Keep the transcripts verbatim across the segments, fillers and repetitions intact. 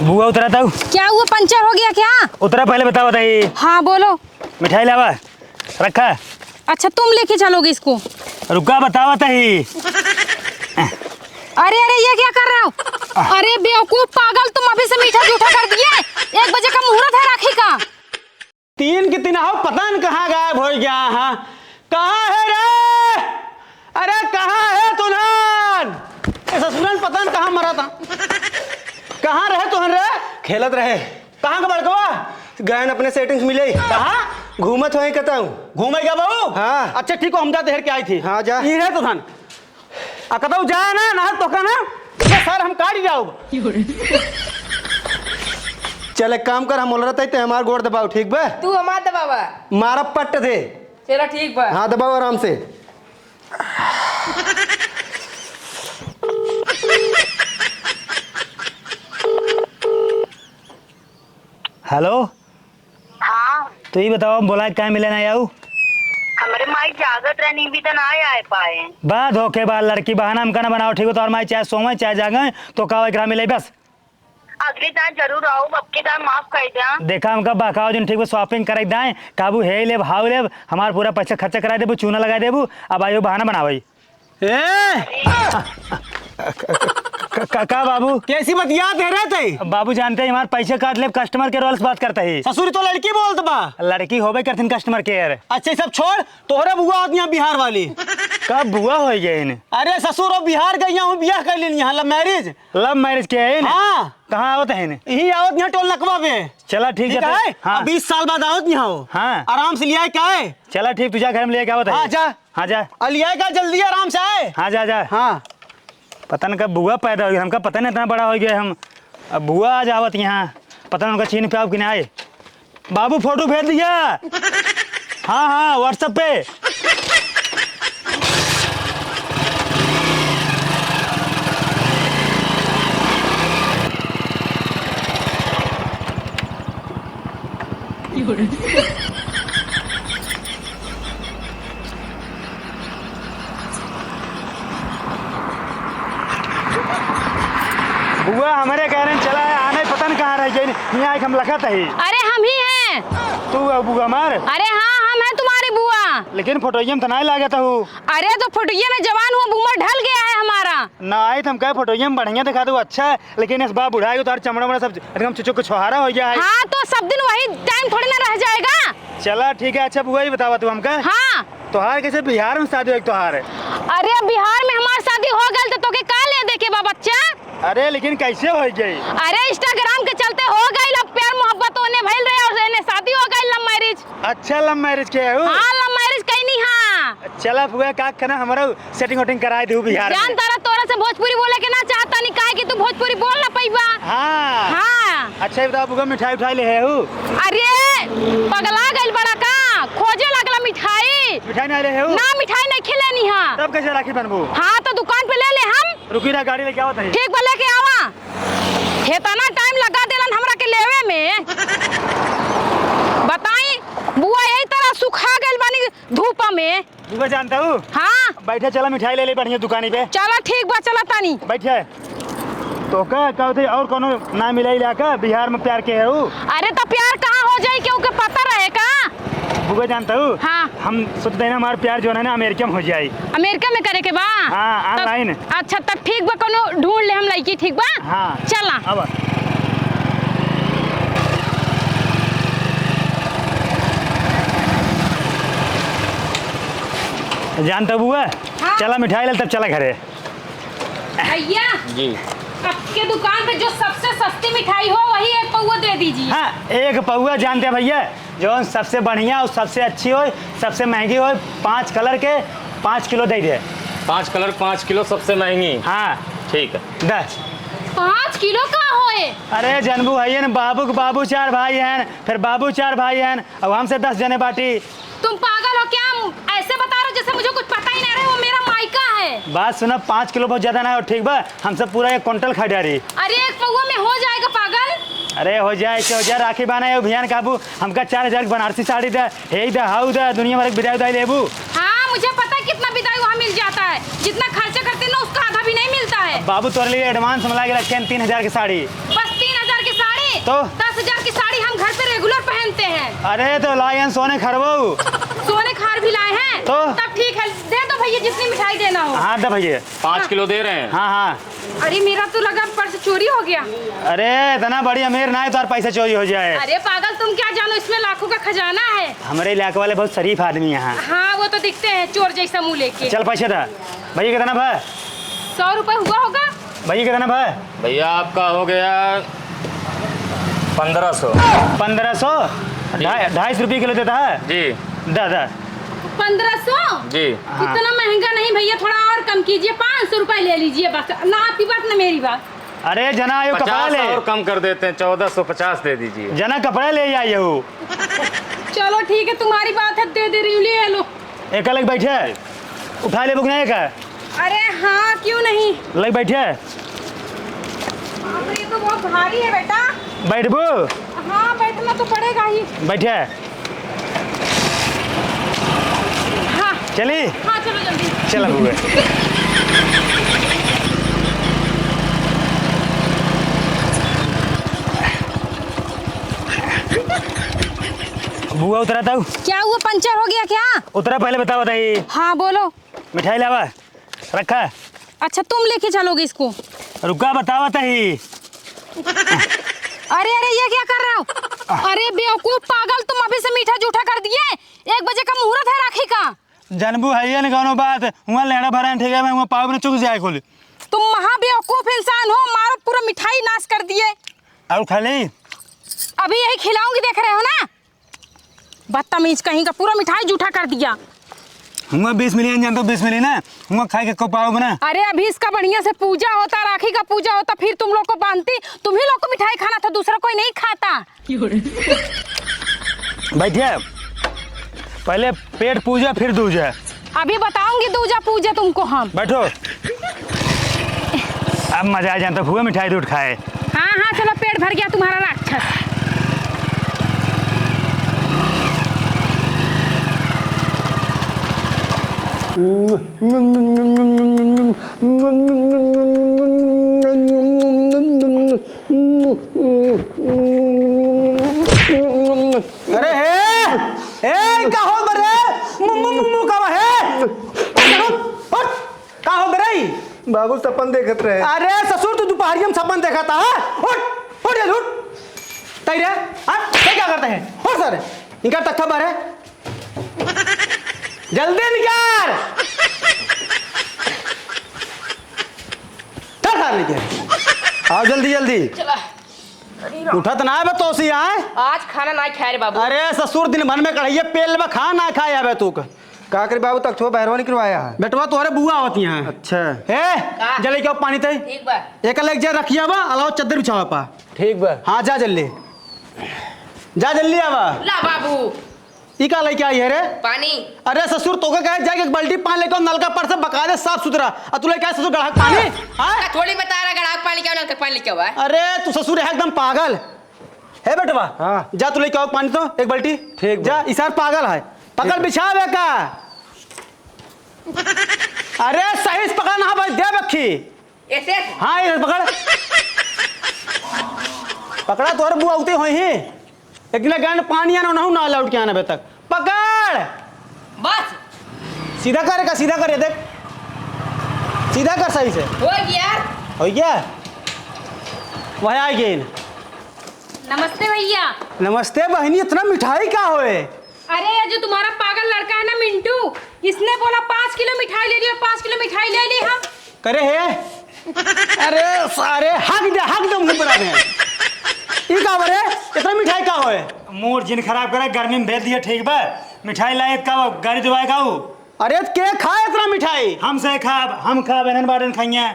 बुआ, उतरा ताऊ। क्या हुआ, पंचर हो गया क्या? उतरा, पहले बतावा ताई। हाँ, बोलो। मिठाई लावा, रखा। अच्छा, तुम लेके चलोगे इसको? रुका, बतावा ताई। अरे, अरे, ये क्या कर रहे हो? अरे बेवकूफ पागल, तुम अभी से मीठा जूठा कर दिए। एक बजे का मुहूर्त है राखी का। तीन के तीन हो, पता न कहाँ गायब होइ गया। हाँ, कहाँ है रे? अरे कहाँ है तुन्हन? ए ससुरन, पता न कहाँ मरा था। कहाँ रहे तुहन रे? खेलत रहे। कहाँ का बड़कवा? गयन अपने सेटिंग्स मिले। कहाँ? घूमत होई कतऊ। घूमे गया बहू? हाँ। अच्छा ठीक हो, हम जाते हेर के आई थी। हाँ, जा। ई रहे तुन्हन। आ कतऊ जाए ना, ना तोका ना, ये सर हम काट जाओ। चल एक काम कर, हम बोल रहे थे, ते हमार गोड़ दबाओ, ठीक बा? तू हमार दबावा। मारा पट्ट दे। चला ठीक बा। हाँ, दबाओ आराम से। हेलो। हाँ। तो ई बताओ, हम बोलाए काहे मिले ना आऊ? हमरे माई जागत रहनी, भी तो ना आए पाए। बा धोखेबाज लड़की, बहाना हमका ना बनाओ, ठीक हो? तोहर माई चाहे सोवे चाहे जागे, तो का एकरा मिले बस। अगली दान जरूर आऊ, अब की दान माफ कर द्या। देखा हमका बहकाओ जिन, ठीक बा? शॉपिंग करे दाए, काबू हे लेब, हाउ लेब, हमार पूरा पैसा खर्चा कराई देबू, चूना लगाई देबू, अब आयो बहाना बनावई। ए! क-, क-, का बाबू? कैसी बतियात है रे तई? बाबू जानते हैं, हमार पैसे काट लेब, customer care वाले से बात करता ही। ससुर तो लड़की बोलत बा। लड़की होबे करथिन customer care। अच्छा, ई सब छोड़, तोहरे बुआ होत यहाँ बिहार वाली। कब बुआ होइ गए इन्हें? अरे ससुर, वो बिहार गई, यहाँ बियाह कर लेनी, यहाँ love marriage। Love marriage के है इन्हें? हाँ। कहाँ आवत है इन्हें? यही आवत यहाँ टोल नकवा पे। चला ठीक ठीक है, है? हाँ। अब बीस साल बाद आवत यहाँ हो। हाँ। आराम से लिया क्या है? चला ठीक, तू जा घर में लेके आवत है। हाँ, जा। हाँ, जा। आ, लिया का जल्दी आराम से आए। हाँ, जा, जा। हाँ। पता न कब बुआ पैदा होई, हमका पता न इतना बड़ा होइ गया हम। अब बुआ आज आवत यहाँ, पता न उनका चीन पे आव कि ना आए। बाबू फोटो भेज दिया। हाँ, हाँ, WhatsApp पे। बुआ, हमरे कारण चला है, आने पता न कहाँ रह गई, यहाँ आके हम लखत ही। अरे हम ही हैं। तू है बुआ हमार? अरे हाँ, हम हैं तुम्हारी बुआ। लेकिन फोटोइया में तो नहीं लागत हूँ। अरे तो फोटोइया में जवान हुआ, उम्र ढल गया है हमारा। ना आई तो हम कहे फोटोइया में बढ़िया दिखा दो, अच्छा है, लेकिन इस बार बुढ़ा है, तार चमड़ा वमड़ा सब एकदम चुचुक छुहारा हो गया है। हाँ, तो सब दिन वही time थोड़ी ना रह जाएगा। चला ठीक है। अच्छा बुआ, ये बतावा तू हमका। हाँ। तोहार कैसे बिहार में शादी होई तोहार? अरे बिहार में हमार शादी हो गल तो तोके का ले दे के बा बच्चा? अरे लेकिन कैसे हो गई? अरे Instagram के चलते हो गई, अब प्यार मोहब्बत होने भइल रहे और एने शादी हो गई, love marriage। अच्छा love marriage के है उ? हाँ love marriage कइनी हाँ। चला फुआ का कहना हमारा setting वोटिंग कराए दू बिहार जान में। तारा तोरा से भोजपुरी बोले के ना चाहता नहीं, काहे कि तू भोजपुरी बोल ना पइबा। हाँ। हाँ। अच्छा, ये बताओ, बुआ, मिठाई उठाई ले है हु? अरे, पगला गइल बड़ा का? खोजे लगला मिठाई। मिठाई ना ले है हु? ना, मिठाई नहीं खिलेनी हाँ। तब कैसे राखी बनबू? हाँ, तो दुकान पे ले ले हम। रुकी ना, गाड़ी लेके आवत है। ठीक बा, लेके आवा। हेतना time लगा देलन हमरा के लेवे में। बताई, बुआ यही तरह सुखा गइल बानी धूप में। बुआ जानता हूँ? हाँ। बैठे चला मिठाई ले ले बढ़िया दुकानी पे। चला ठीक बा, चला तानी। बैठे। तो का कहते और कोनो ना मिला इलाका बिहार में प्यार के है उ? अरे तो प्यार कहाँ हो जाई, केहू के पता रहे का? बुआ जानता हूँ? हाँ। हम सोचते हैं ना हमार प्यार जो है ना अमेरिका में हो जाए। अमेरिका में करे के बा? हाँ, तब online। अच्छा तब ठीक बा, कोनो ढूंढ ले हम लड़की, ठीक बा? हाँ। चला। अब जानता बुआ? हाँ। चला मिठाई ले तब चला घरे। भैया, जी। आपके दुकान पे जो सबसे सस्ती मिठाई हो, वही एक पौवा दे दीजिए। हाँ, एक पौवा जानते हैं भैया, जो सबसे बढ़िया और सबसे अच्छी हो, सबसे महंगी हो, पाँच colour के पाँच किलो दे दे। पाँच colour, पाँच किलो, सबसे महंगी। हाँ। ठीक है। दस। पाँच किलो का होए? अरे जनबू है न, बाबू के बाबू चार भाई हैं, फिर बाबू चार भाई हैं, अब हमसे दस जने बाटी। तुम पागल हो क्या? ऐसे बता रहे हो जैसे मुझे कुछ पता ही नहीं रहे, वो मेरा मायका है। बात सुनो, पाँच किलो बहुत ज्यादा ना हो, ठीक बा? हम सब पूरा एक कुंटल खरीदारी। अरे एक पौवा में हो जाएगा पागल। अरे हो जाए, ऐसे हो जाए, राखी बान्हे हो भियान काबू, हमका चार हजार की बनारसी साड़ी दे, हे दे, हाउ दे, दुनिया भर के बिदाई उदाई लेबू। हाँ, मुझे पता है कितना बिदाई वहाँ मिल जाता है, जितना खर्चा करते हैं ना उसका आधा भी नहीं मिलता है। बाबू तोरे लिए advance में ला के रखे हैं तीन हजार की साड़ी। बस तीन हजार की तो? दस हजार की साड़ी हम घर पे regular पहनते हैं। अरे तो लायन सोने खरबो। सोने खार भी लाए हैं? तो? तब ठीक है, दे दो भैया जितनी मिठाई देना हो। हाँ, दे भैया। पाँच किलो दे रहे हैं। हाँ, हाँ। अरे, मेरा तो लगा पर्स चोरी हो गया। अरे, इतना बड़ी अमीर ना है, तोर पैसा चोरी हो जाए। अरे पागल, तुम क्या जानो, इसमें लाखों का खजाना है। हमरे इलाके वाले बहुत शरीफ आदमी हैं। हाँ, वो तो दिखते हैं चोर जैसा मुंह लेके। चल, पैसे दा। भैया, कितना भा? सौ रुपए हुआ होगा। भैया, कितना भा? भैया, आपका हो गया पन्द्रह सौ। पन्द्रह सौ? जी। ढाई, ढाई सौ रुपये किलो देता है? जी। दा, दा। पन्द्रह सौ? जी। हाँ। इतना महंगा नहीं भैया, थोड़ा और कम कीजिए, पाँच सौ रुपए ले लीजिए बस, ना आपकी बात ना मेरी बात। अरे जना, यो कपड़ा पचास ले। और कम कर देते हैं, चौदह सौ पचास दे दीजिए। जना, कपड़ा ले आई हो। चलो ठीक है, तुम्हारी बात है, दे दे रही हूँ, ले लो। एक अलग बैठे, उठा ले बुक नहीं का? अरे हाँ, क्यों नहीं? लग बैठे। बाप रे, ये तो बहुत भारी है बेटा। बैठबू? हाँ, बैठना तो पड़ेगा ही। बैठे। हाँ। चली? हाँ, चलो जल्दी। चल बुआ। बुआ उतरा था। क्या हुआ, पंचर हो गया क्या? उतरा, पहले बतावा था ही। हाँ, बोलो। मिठाई लावा, रखा। अच्छा, तुम लेके चलोगे इसको? रुका, बतावा तही। अरे, अरे, ये क्या कर रहे हो? अरे बेवकूफ पागल, तुम अभी से मीठा जूठा कर दिए। एक बजे का मुहूर्त है राखी का। जनबू है ये न कौनो बात, हुआं लेड़ा भरा ठीक है, मैं हुआं पाव न चुक जाए कुल। तुम महा बेवकूफ इंसान हो, मारो पूरा मिठाई नाश कर दिए। और खा ली? अभी यही खिलाऊंगी, देख रहे हो ना? बदतमीज कहीं का, पूरा मिठाई जूठा कर दिया। हुआं बीस मिलियन जानते हो, बीस मिलियन ना, हुआं खाए के को पाव बना। अरे अभी इसका बढ़िया से पूजा होता, राखी का पूजा होता, फिर तुम लोग को बांधती, तुम ही लोग को मिठाई खाना था, दूसरा कोई नहीं खाता। बैठिए, पहले पेट पूजा फिर दूजा। अभी बताऊंगी दूजा पूजा तुमको हम। बैठो। अब मजा आ जाता, हुआ मिठाई दूध खाए। हाँ, हाँ, चलो, पेट भर गया तुम्हारा राक्षस। अरे हे, ए, का हो बरे? मु, मु, मु, मु, का बा हे? उठ, उठ, उठ। का हो बरे? बाबू सपन देखत रहे। अरे ससुर, तू दुपहरिया में सपन देखत हा? उठ, उठ जल्दी उठ। तई रे, हाँ? तई क्या करते हैं? उठ सारे, निकाल तख्ता बाहर है। जल्दी निकाल। चल सारे निकाल। आओ जल्दी जल्दी। चला। उठत ना बे तोसी आए। आज खाना ना खाए रे बाबू। अरे ससुर, दिन भर में कढ़ैया पेल में खाना ना खाए बे तू। का करे बाबू, तख्तवा बहरवा निकलवाया है। बेटवा तोहरे बुआ होती हैं। अच्छा। ए, का? जल्दी क्या पानी तई? ठीक बा। एक लेके जा रखिया बा, अलावा चद्दर बिछावा पा। ठीक बा। हाँ, जा जल्दी। जा जल्दी आवा। ला बाबू। ई का लेके आई है रे? पानी। अरे ससुर, तोके कहे जाके एक बाल्टी पानी लेके आओ, नलका पर से बका दे साफ सुथरा। आ तू लेके आए ससुर गड़हक पानी? हाँ? का थोड़ी बता रहा गड़हक पानी क्या, नलका पानी लेके आवा है? अरे तू ससुर है एकदम पागल। हे बेटवा, हाँ। जा तू लेके आओ पानी तो, एक बाल्टी। ठीक बा। जा, इसार पागल है। पकड़ ठीक बा। बिछावे का। अरे सही से पकड़ ना भाई, दे बक्खी। ऐसे? हाँ, ये पकड़। पकड़ा तोहरे बुआ उते होई ही। एक गिलास गैंड पानी आना, उनहु ना लौट के आना अबे तक। पकड़। बस। सीधा कर का, सीधा कर, ये देख। सीधा कर सही से। हो गया। हो गया? वह आ गई। नमस्ते भैया। नमस्ते बहनी, इतना मिठाई का होए? अरे, ये जो तुम्हारा पागल लड़का है ना मिंटू, इसने बोला, "पाँच किलो मिठाई ले लियो, पाँच किलो मिठाई ले ली हम।" करे हे? अरे सारे, हक दे, हक दे मुंह पर आवे। ई का बरे? इतना मिठाई का होए? मूड जिन खराब करे, गर्मी में भेज दिया, ठीक बा? मिठाई लाए का, गाड़ी दबाए का हो? अरे, के खाए इतना मिठाई? हम से खाब, हम खाब, एनन बाडन खाइए।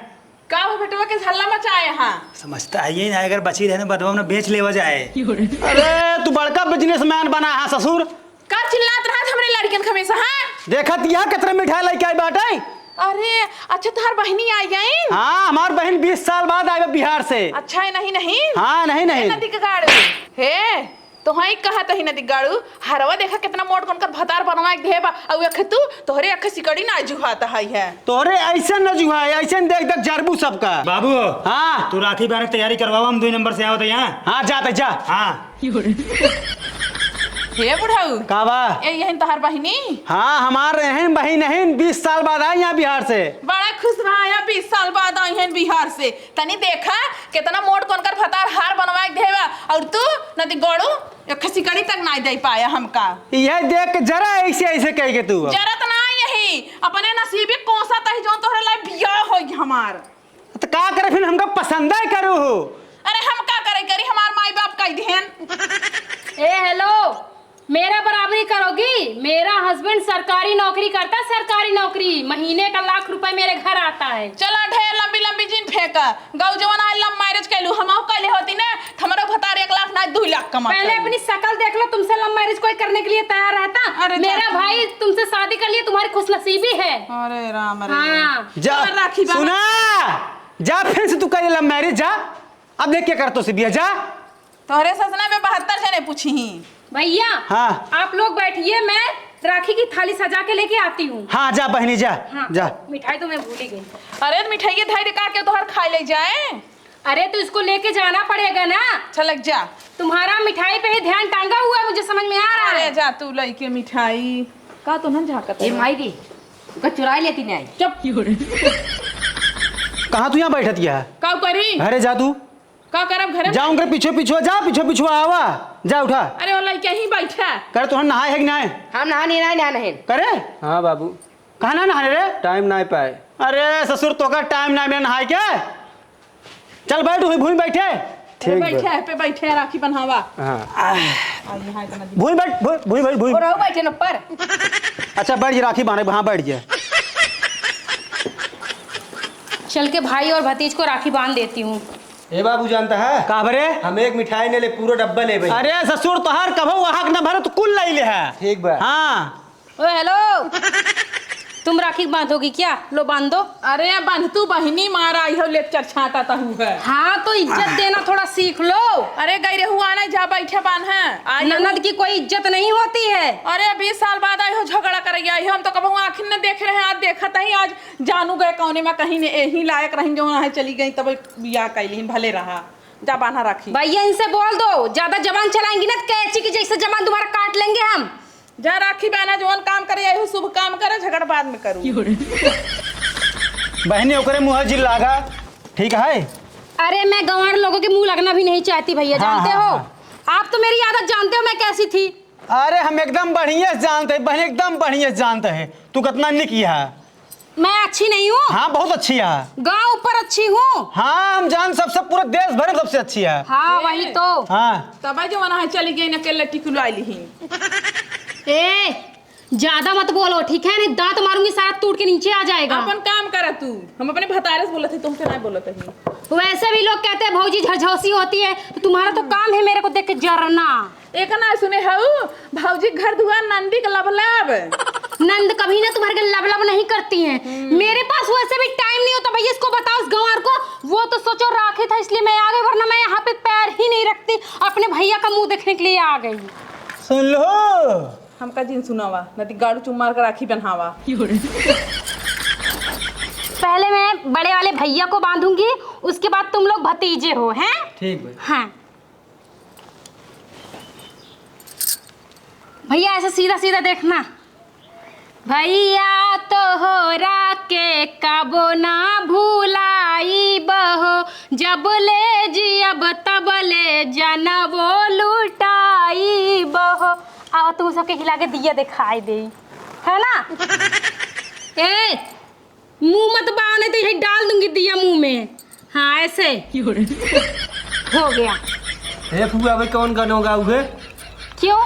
का हो बेटवा, के हल्ला मचाए हाँ? समझता है ये ना, अगर बची रहे ना, बदवा में बेच लेवा जाए। अरे, तू बड़का businessman बना है ससुर। का चिल्लात रहत हमरे लड़कन के हमेशा, हाँ? देखत यह कितने मिठाई लेके आई बाटे। अरे, अच्छा, तोहार बहिनी आई गई? हाँ, हमार बहिन बीस साल बाद आई बा बिहार से। अच्छा है, नहीं, नहीं। हाँ, नहीं, नहीं। नदी के गाड़ में। हे, तो हई कहत ही नदी गाड़ू, हरवा देखा कितना मोट कोनकर भतार बनवा के देहे बा, अउ अखे तू, तोहरे अखे सिकड़ी ना जुहात हई है। तोहरे ऐसे न जुहाए, ऐसे न देख देख जरबू सबका। बाबू, हाँ। तू राखी बांधे के तैयारी करवावा, हम दुई नंबर से आवत है यहाँ। हाँ, जाते जा। हाँ। हे बुढ़ऊ। का बा? ए, यही तोहार बहिनी? हाँ, हमार रहन बहिन हन, बीस साल बाद आई यहाँ बिहार से। बड़ा खुश रहा है, बीस साल बाद आई हैं बिहार से। तनी देखा, कितना मोट कोनकर भतार हार बनवा के देवा, और तू नदी गोड़ू एक सिकड़ी तक ना दे पाया हमका। यह देख के जरा ऐसे, ऐसे कह के तू। जरत ना यही, अपने नसीबी कोसा तही जो तोहरे लाई बियाह होई हमार। तो का करे फिर, हमका पसंद है करू हो। अरे हम का करे करी, हमार माई बाप कह दिहन। ए, हेलो, मेरा बराबरी करोगी? मेरा हस्बैंड सरकारी नौकरी करता है, सरकारी नौकरी, महीने का लाख रुपए मेरे घर आता है। चला, ढेर लंबी लंबी जिन फेंका। गौ जवन आज लव मैरिज कैलू, हमहू कैले होती ना, त हमरो भतार एक लाख ना, दुई लाख कमाता। पहले अपनी शकल देख लो, तुमसे लव मैरिज कोई करने के लिए तैयार रहता? अरे मेरा भाई तुमसे शादी कर लिए, तुम्हारी खुशनसीबी है। अरे राम रे। हाँ। जा, और राखी बाबा। सुना, जा फिर से तू कर लव मैरिज, जा। अब देख क्या करतो से बिया, जा। तोहरे ससना में बहत्तर जने पूछी ही। भैया, हाँ। आप लोग बैठिए, मैं राखी की थाली सजा के लेके आती हूँ। हाँ, जा बहनी, जा, हाँ, जा। मिठाई तो मैं भूल ही गई। अरे, मिठाई ये धैर्य का के तोहर खाए ले जाए। अरे, तो इसको लेके जाना पड़ेगा ना। अच्छा, लग जा। तुम्हारा मिठाई पे ही ध्यान टांगा हुआ है, मुझे समझ में आ रहा है। अरे, जा तू लइके मिठाई। का तो ना झाकत ए है। माई दी, का चुराई लेती नहीं। चुप। कहाँ तू यहाँ बैठत है? का करी? घरे जा तू। का करब घरे में? जा उनके पीछे पीछे जा, पीछे पीछे आवा। जा उठा। अरे वो लइके ही बैठा। करे तोहन नहाए है कि नाय? हम नहा नहीं, नहा नहीं। करे? हाँ बाबू। कहाँ ना नहाए रे? टाइम नाय पाए। अरे ससुर, तोका टाइम नाय मिला नहाए के? चल बैठ, हुई भूमि बैठे। अरे ठीक बा। बैठे है, पे बैठे है, राखी बन्हावा। हाँ। आ, यहाँ इतना दिन। भूमि बैठ, भूमि, भूमि बैठ, भूमि। और आओ बैठे न ऊपर। अच्छा बैठ जा, राखी बांधे, हाँ बैठ जा। चल के भाई और भतीज को राखी बांध देती हूँ। ए बाबू, जानता है? का बरे? हम एक मिठाई ने ले, पूरा डब्बा ले भाई। अरे ससुर, तोहार कभो वाहक न भरे, तो कुल लई ले है। ठीक बा। हाँ। ओ हेलो, तुम राखी बांधोगी क्या? लो बांध दो। अरे बांध तू बहिनी, मार आई हो, लेक्चर छाटा तहू है। हाँ, तो इज्जत देना थोड़ा सीख लो। अरे गई रहू आने, जा बैठे बांध है। आई ननद की कोई इज्जत नहीं होती है। अरे बीस साल बाद आई हो, झगड़ा कर आई हो, हम तो कबहू आँखिन न देखे रहे, आज देखत ही, आज जानू गए कौने में कहीं ने यही लायक रही जो वहाँ चली गई, तब बियाह कैली, भले रहा। जा बांधा राखी। भैया इनसे बोल दो, ज्यादा जबान चलाएंगी ना तो कैंची की जैसे जबान तुम्हारा काट लेंगे हम। जा राखी बांधा, जवन काम करे, यही शुभ काम करे, झगड़ा बाद में करू। बहनी ओकरे मुँह जिन लागा, ठीक है? अरे मैं गंवार लोगों के मुँह लगना भी नहीं चाहती भैया, हाँ, जानते हाँ, हो? हाँ। आप तो मेरी आदत जानते हो मैं कैसी थी। अरे हम एकदम बढ़िया से जानते हैं बहन, एकदम बढ़िया से जानते हैं। तू कितना निक है। मैं अच्छी नहीं हूँ? हाँ, बहुत अच्छी है। गाँव ऊपर अच्छी हूँ। हाँ, हम जान सबसे, पूरे देश भर में सबसे अच्छी है। हाँ, वही तो। हाँ। तब जो वहाँ चली गई ना, अकेले टिकुला ली ही। ए, ज्यादा मत बोलो, ठीक है? नहीं दांत मारूंगी, सारा टूट के नीचे आ जाएगा। अपन काम करा तू, हम अपने भतारे से बोलत है, तुमसे नहीं बोलत है। वैसे भी लोग कहते हैं भौजी झरझौसी होती है, तो तुम्हारा तो काम है मेरे को देख के जरना। एक ना सुने हऊ, भौजी घर दुआर नंदी के लबलब। नंद कभी ना तुम्हारे के लबलब नहीं करती हैं। हम्म। मेरे पास वैसे भी टाइम नहीं होता भैया, इसको बताओ उस गंवार को, वो तो सोचो राखी था इसलिए मैं आ गई, वरना मैं यहाँ पे पैर ही नहीं रखती, अपने भैया का मुंह देखने के लिए आ गई। सुन लो। हमका जिन सुनावा, नदी गाड़ू चुम्मार के राखी बन्हावा। पहले मैं बड़े वाले भैया को बांधूंगी, उसके बाद तुम लोग भतीजे हो, हैं? ठीक भाई। हाँ। भैया ऐसे सीधा सीधा देखना। भैया तोहरा के कबो ना भुलाइब हो, जब ले जियब तब ले जनवो लुटाइब हो। आवा तू सबके हिला के दिया दिखाई दे, है ना? ए, मुंह मत बाव, नहीं तो यही डाल दूंगी दिया मुंह में। हाँ, ऐसे। हो गया। हे फुआ, अबे कौन गाना गाऊ है? क्यों?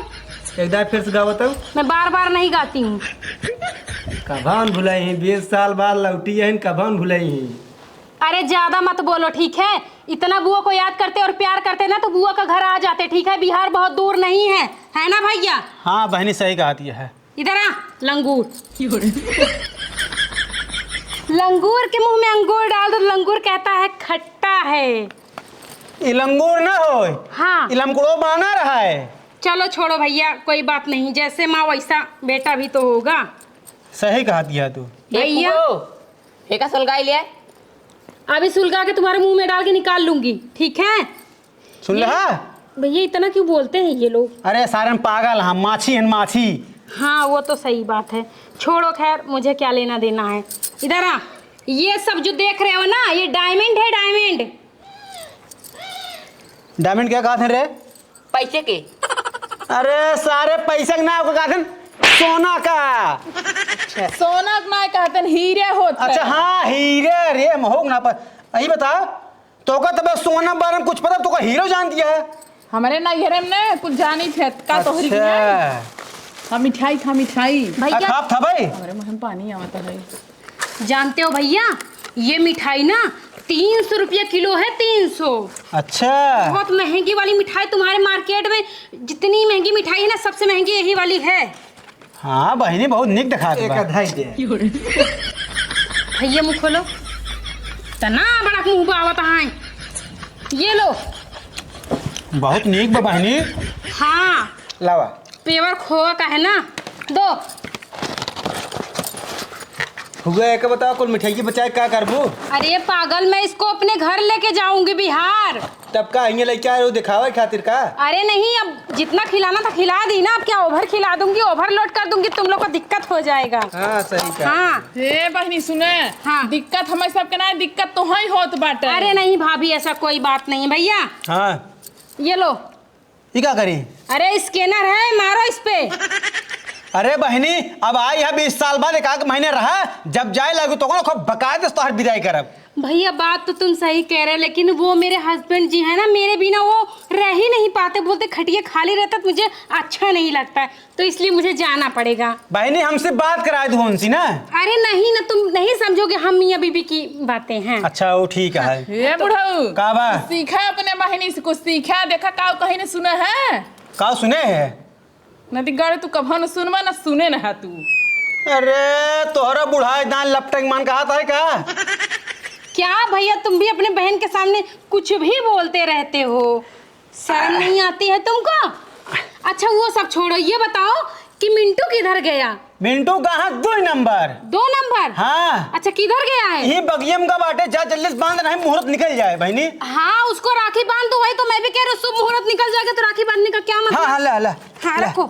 एक दाई फिर से गावत हूँ। मैं बार बार नहीं गाती हूँ। कभान भुलाई ही, बीस साल बाद लौटी है, कभान भुलाई ही। अरे ज्यादा मत बोलो, ठीक है? इतना बुआ को याद करते और प्यार करते ना तो बुआ का घर आ जाते, ठीक है? बिहार बहुत दूर नहीं है, है ना भैया? हाँ बहनी, सही कहा दिया है। इधर आ, लंगूर। लंगूर के मुंह में अंगूर डाल दो, लंगूर कहता है खट्टा है। ई लंगूर ना होय। हाँ। ई लमकड़ो बानर है। चलो छोड़ो भैया, कोई बात नहीं, जैसे माँ वैसा बेटा भी तो होगा। सही कहा दिया तू। भैया। ए फूफो, एका सुलगाई ले। अभी सुलगा के तुम्हारे मुंह में डाल के निकाल लूंगी, ठीक है? सुन ले, ये हाँ? भैया, इतना क्यों बोलते हैं ये लोग? अरे, सारे हम पागल हैं, माछी हैं, माछी। हाँ, वो तो सही बात है। छोड़ो, खैर, मुझे क्या लेना देना है। इधर आ, ये सब जो देख रहे हो ना, ये डायमंड है, डायमंड। डायमंड क्या कहा थे रे? पैसे के। अरे, सारे पैसे के ना, ओका कहा थे सोना का। सोना के ना कहते हैं, हीरे होते हैं। अच्छा, हाँ, हीरे रे, महूक ना पर। यही बता, तोका तब सोना बारे में कुछ पता, तोका हीरो जान दिया है। हमरे नैहरे में ना कुछ जानी थे, का तोहरी अच्छा। बिना? हाँ, मिठाई खा, मिठाई। भैया। आ, खाप था भाई। हमरे मुँह में पानी आवता है। जानते हो भैया, ये मिठाई ना तीन सौ रुपया किलो है, तीन सौ। अच्छा। बहुत महंगी वाली मिठाई तुम्हारे मार्केट में, जितनी महंगी मिठाई है ना, सबसे महंगी यही वाली है। हाँ बहिनी, बहुत निक देखात एक बा। अधाई दे। भैया मुँह खोलो, तना बड़ा मुँह बावत है। ये लो। बहुत निक बा बहिनी। हाँ। लावा। पेवर खोआ का है ना, दो। हुआ एक बताओ, कुल मिठाई बचाए का करबू? अरे पागल, मैं इसको अपने घर लेके जाऊंगी बिहार। तब का हियाँ लेके आए हो, दिखावे खातिर का? अरे नहीं, अब जितना खिलाना था खिला दी ना, अब क्या ओवर खिला दूंगी, ओवरलोड कर दूंगी, तुम लोग को दिक्कत हो जाएगा। हाँ, सही कहा। हाँ। हे बहिनी सुने, हाँ। दिक्कत हमें सबके ना, दिक्कत तो ही होत बाटे। अरे नहीं भाभी, ऐसा कोई बात नहीं है भैया। हाँ। ये लो। ई का करी? अरे स्कैनर है, मारो इस पे। अरे बहिनी, अब आई है बीस साल बाद, एक आध महीने रहा, जब जाए लागू तो खूब बकायदे से तोहर विदाई करब। भैया बात तो तुम सही कह रहे हो, लेकिन वो मेरे हस्बैंड जी है ना, मेरे बिना वो रह ही नहीं पाते। बोलते खटिया खाली रहता तो मुझे अच्छा नहीं लगता है, तो इसलिए मुझे जाना पड़ेगा। बहिनी हमसे बात कराए दो उनसे ना। अरे नहीं ना, तुम नहीं समझोगे हम मियाँ बीबी की बातें हैं। अच्छा वो ठीक है। हे बुढ़ऊ, का बा? सीखा अपने बहिनी से कुछ सीखा, देखा का कहीं ने सुना है? का सुने है? नदी गाड़े तू कभो न सुनबा, न सुने न हा तू। अरे, तोहरा बुढ़ाई दान लपटे के मन कहत है का? क्या भैया, तुम भी अपने बहन के सामने कुछ भी बोलते रहते हो, शर्म नहीं आती है तुमको? अच्छा, वो सब छोड़ो, ये बताओ कि मिंटू किधर गया? मिंटू कहाँ? दो नंबर। दो नंबर? हाँ। अच्छा, किधर गया है? ये बगियम का बाटे, जा जल्दी से बांध, नहीं मुहूर्त निकल जाए बहिनी। हाँ, उसको राखी बांध दो, वही तो मैं भी कह रही हूँ, शुभ मुहूर्त निकल जाएगा तो राखी बांधने का क्या मतलब? हाँ, हाँ, ला, ला। हाँ, ला। रखो।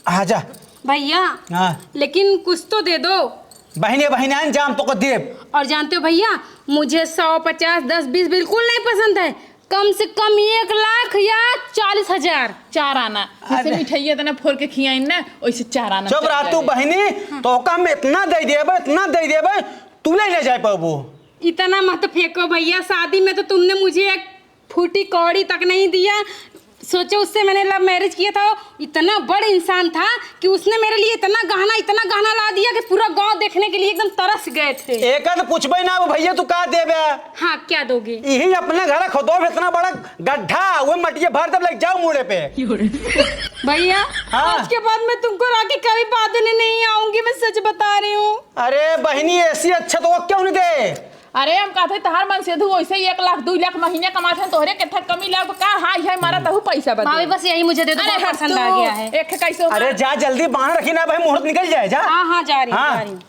हाँ, जा। भैया, हाँ। लेकिन कुछ तो दे दो। बहिनी, बहिनी, आन जाम पको देब। और जानते हो भैया, मुझे सौ, पचास, दस, बीस बिल्कुल नहीं पसंद है। कम से कम एक लाख या चालीस हजार। चार आना। जैसे अरे। मिठाई इतना फोड़ के खियाइन ना, वैसे चार आना चुप रह तू चाहिए। बहिनी, हाँ। तो कम इतना दे देबे, इतना दे देबे, तू ले, ले जाए पाबो। इतना मत फेंको भैया, शादी में तो तुमने मुझे एक फूटी कौड़ी तक नहीं दिया। सोचो, उससे मैंने लव मैरिज किया था, वो इतना बड़ इंसान था कि उसने मेरे लिए इतना गहना, इतना गहना ला दिया कि पूरा गांव देखने के लिए एकदम तरस गए थे। एका तो पूछबे ना, वो भैया तू का देबे? हाँ, क्या दोगे? यही अपने घर खोदो इतना बड़ा गड्ढा, वो मटिया भर तब लेके जाओ मूड़े पे। भैया, हाँ। आज के बाद मैं तुमको राखी कभी बांधने नहीं आऊंगी, मैं सच बता रही हूँ। अरे बहिनी, ऐसी अच्छा तो वो क्यों नहीं दे? अरे, हम कहते तहार मन से धू, वैसे ही एक लाख, दो लाख महीने कमाते हैं, तोहरे के ठक कमी लाग का? हाँ, ये मारा तहु पैसा बदे। भाभी, बस यही मुझे दे दो, अरे, बहुत हट पसंद तू। आ गया है। एक ठे कैसे हो अरे, मारा? जा जल्दी बाहर रखी ना भाई, मुहूर्त निकल जाए, जा। हाँ, हाँ, जा रही हूँ, हाँ। जा रही हूँ।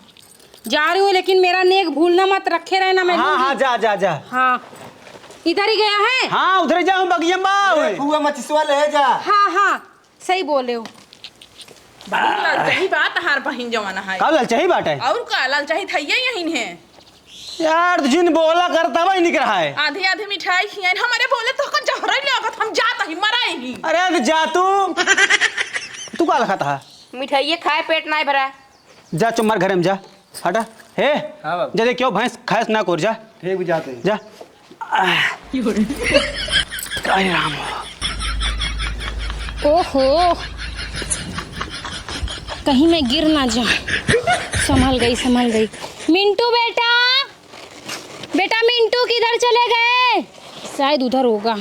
जा रही हूँ, लेकिन मेरा नेग भूलना मत, रखे रहना मैं हाँ, लूंगी। हाँ, जा, जा, जा। हाँ, इधर ही गया है। हाँ, उधर ही जाऊँ, बगिया में बा, ए, ओए। फुआ मचिसवा ले जा। हाँ, हाँ। सही बोले हो। बहुत ललचही बा तहार बहिन जवन है। का ललचही बाटे? और का ललचही थैया यही है। यार, तू जिन बोला करता वही निक रहा है। आधी आधी मिठाई खियाइन, हमरे बोले तो कन जहर ही लागत, हम जात ही, मरा ही। अरे, अरे, जा तू। तू का लखा था? मिठाइये खाए पेट नाय भरा। जा चुम्मर घरे में जा। हटा। हे, हाँ बाबू। जा दे क्यों भैंस खाएस ना कोर जा। ठीक भी जाते हैं। जा। आह। अरे राम। ओहो, कहीं मैं गिर ना जाऊं। संभल गई, संभल गई। मिंटू बेटा, बेटा मिंटू किधर चले गए? शायद उधर होगा।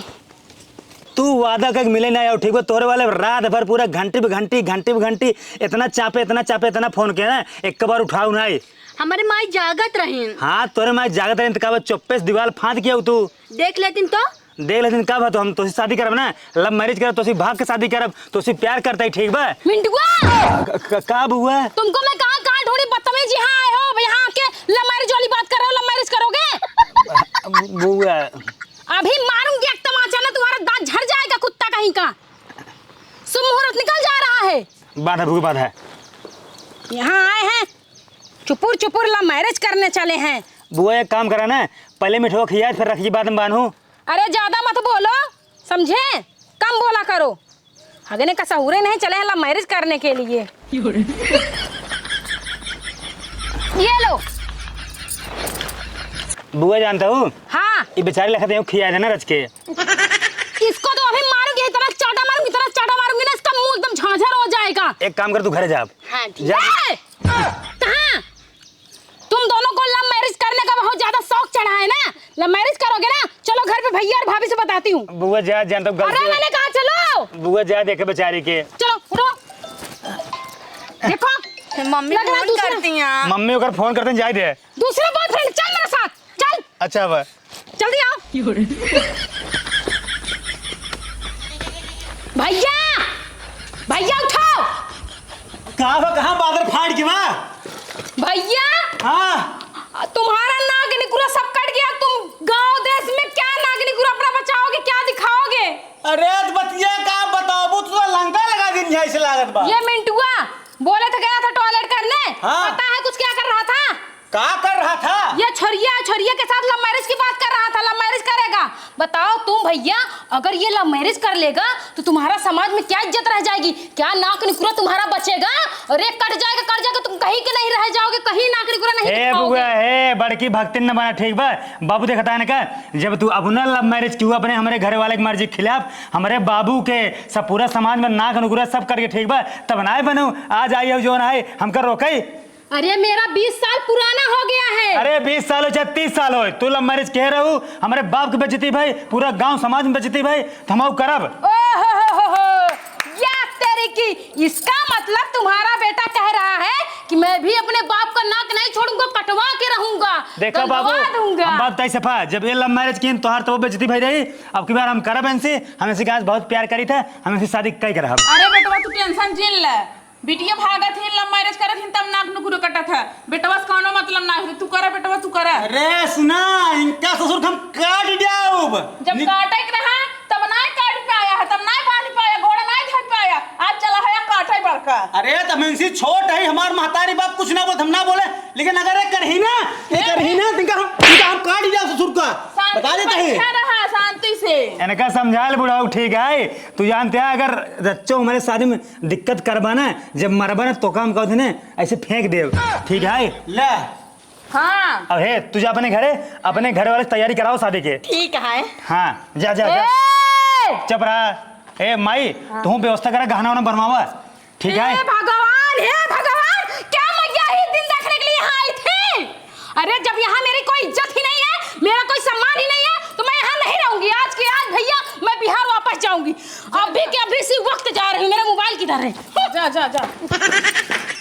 तू वादा करके मिले ना आओ, ठीक बा? तोरे वाले रात भर पूरा घंटी पे घंटी, घंटी पे घंटी, इतना चापे, इतना चापे, इतना फोन किया ना, एक बार उठाऊ नाई। हमारे माई जागत रहीन। हाँ, तोरे माई जागत रहीन, तो का बा चुप्पे से दीवार फांद किया तू? देख लेतीन तो। देख लेथिन का बा, तो हम तोसे शादी करब ना, love marriage करब, तोसे भाग के शादी करब, तोसे प्यार करता ही ठीक बा। मिंटुआ! क-, क-, का बुआ? तुमको मैं कहाँ, कहाँ ढूंढी, बदतमीज यहाँ आए हो, अब यहाँ आके love marriage वाली बात कर रहे हो, love marriage करोगे? बु-, बुआ। अभी मारूंगी एक तमाचा ना, तुम्हारा दांत झड़ जाएगा कुत्ता कहीं का। शुभ मुहूर्त निकल जा रहा है। बात है बुआ, बात है। यहाँ आए हैं, चुपुर चुपुर love marriage करने चले हैं। बुआ एक काम करा ना, पहले मिठवा खिया, फिर रखिए, बाद में बांधू। अरे ज्यादा मत बोलो, समझे? कम बोला करो। हगने का सहूरे नहीं चले हैं love marriage करने के लिए। ये लो। बुआ जानता हूँ? हाँ। ये बेचारी लखत है, खिया देना रच के। इसको तो अभी मारूंगी, इतना चाटा मारूंगी, इतना चाटा मारूंगी ना, इसका मुंह एकदम झांझर हो जाएगा। एक काम कर, तू घर जा अब। हाँ, ठीक जा। है। ए! कहाँ? तुम दोनों को love marriage करने का बहुत ज्यादा शौक चढ़ा है ना? Love marriage करोगे ना? चलो घर पे भैया और भाभी से बताती हूँ। बुआ जा, जान तो गलती अरे हो मैंने कहा चलो। बुआ जा देखे बेचारी के। चलो उठो। देखो, मम्मी लग रहा फोन दूसरा। करती हैं। मम्मी ओकर फोन करते हैं, जाए दे। दूसरा boyfriend, चल मेरे साथ, चल। अच्छा बा। जल्दी आओ। भैया, भैया उठाओ। कहाँ बा, कहाँ बादर फाड़ के बा? भैया, हाँ। तुम्हारा नाक निकुरा सब कट गया। तुम गांव देश में क्या नाक निकुरा अपना बचाओगे, क्या दिखाओगे? अरे, तो बतिया का बताबू, तू तो लंका लगा दिन है, ऐसे लागत बा। ये मिंटुआ बोले तो गया था toilet करने, हाँ। पता है कुछ क्या कर रहा था? का कर रहा था? ये छोरिया, छोरिया के साथ love marriage की बात कर रहा था, love marriage करेगा। बताओ तुम भैया, अगर ये love marriage कर लेगा तो तुम्हारा समाज में क्या इज्जत रह जाएगी, क्या नाक निकुरा तुम्हारा बचेगा? अरे कट जाएगा, कट जाएगा, तुम कहीं के नहीं रह जाओगे, कहीं नाक निकुरा नहीं हे दिखाओगे। बुआ, हे बड़की भक्तिन न बना, ठीक बा? बाबू देखता है ना का, जब तू अपना love marriage क्यों अपने हमरे घर वाले के मर्जी के खिलाफ, हमरे बाबू के सब पूरा समाज में नाक निकुरा सब करके, ठीक बा? तब ना बनू, आज आई हो जो ना आए, हमका रोकई। अरे मेरा बीस साल पुराना हो गया है। अरे बीस साल हो चाहे तीस साल हो, तू love marriage कह रहू, हमरे बाप की बेइज्जती भई, पूरा गांव समाज में बेइज्जती भई, तो हम आऊ करब। ओ हो हो हो हो, या तेरी की, इसका मतलब तुम्हारा बेटा कह रहा है कि मैं भी अपने बाप का नाक नहीं छोड़ूंगा, कटवा के रहूंगा, देखा बाबू, गंगवा दूंगा। हम बात तय सफा, जब ये love marriage की तोहार तो बेइज्जती भई रही, अब की बार हम करब इनसे, हम इनसे आज बहुत प्यार करी थे, हम इनसे शादी कई करब। अरे बेटवा तू tension जिन ले, बिटिया भागत हिन, love marriage करत हिन, तब नाक नुकुरो कटत है। बेटवा से कौनो मतलब ना होत, तू करा बेटवा, तू करा। अरे सुना, इनका ससुर के हम काट जाऊब। जब नि- काटे के रहा, तब नाय काट पाया है, तब नाय बांध पाया, घोड़ा नाय धर पाया। आज चला है काटे बड़का। अरे तब इनसे छोट है, हमार महतारी बाप कुछ ना बोलत, हम ना बोले, लेकिन अगर ये करही ना, ये ए, करही ना, तो इनका हम, इनका हम काट जाऊब ससुर का। शांति बता देते हैं। बैठा रहा शांति से। इनका समझा ले बुढ़ऊ, ठीक है, तू जानते है अगर रच्चो हमारे शादी में दिक्कत करबा ना, जब मरबा ना, तोका हम कहते ना, ऐसे फेंक देब। ठीक है? ले। हाँ। अब हे, तू जा अपने घरे, अपने घर वाले से तैयारी कराओ शादी के। ठीक है। हाँ, जा, जा, जा। ए! चुप रहा। ए, माई, हाँ। तू व्यवस्था करा, गहना वहना बनवावा। ठीक है? हे भगवान, हे भगवान, क्या मैं यही दिन देखने के लिए यहाँ आई थी? अरे, जब यहाँ मेरी कोई इज्जत ही नहीं है, मेरा कोई सम्मान ही नहीं है, तो मैं यहाँ नहीं रहूंगी। आज के आज, भैया, मैं बिहार वापस जाऊंगी। अभी के अभी इसी वक्त जा रही हूँ। मेरा मोबाइल किधर है? जा, जा, जा।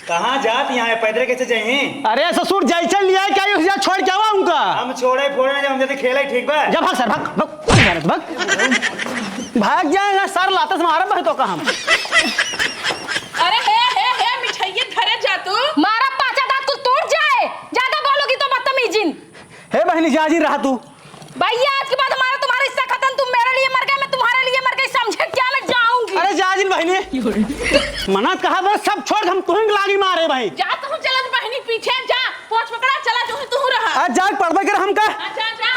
कहाँ जात यहाँ है? पैदल कैसे जाइए? अरे ससुर, जैसे लिया है, क्या ये जा छोड़ के आवा उनका? हम छोड़े फोड़े ना, हम जैसे खेले, ठीक बा? जा भाग सर, भाग, भाग, भाग, भाग। भाग जाएगा सर, लात से मारब तो का हम। अरे हे, हे, हे, मिठाइये घरे जा तू। मारा पाचा दांत कुल टूट जाए, ज्यादा बोलोगी तो बदतमीजिन। हे बहनी, जा जी रहा तू। भैया, आज के बाद हमारा तुम्हारा रिश्ता खत्म। तुम मेरे लिए मर गए, मैं तुम्हारे लिए मर गई, समझे क्या? मैं जाऊंगी। अरे जा जिन बहनी। मना कहा बस, सब छोड़, हम तुहंग लागी मारे भाई। जा तू चलत बहनी पीछे जा, पोंछ पकड़ा, चला जो तू रहा। आज जाग पड़बे कर हमका। अच्छा, जा।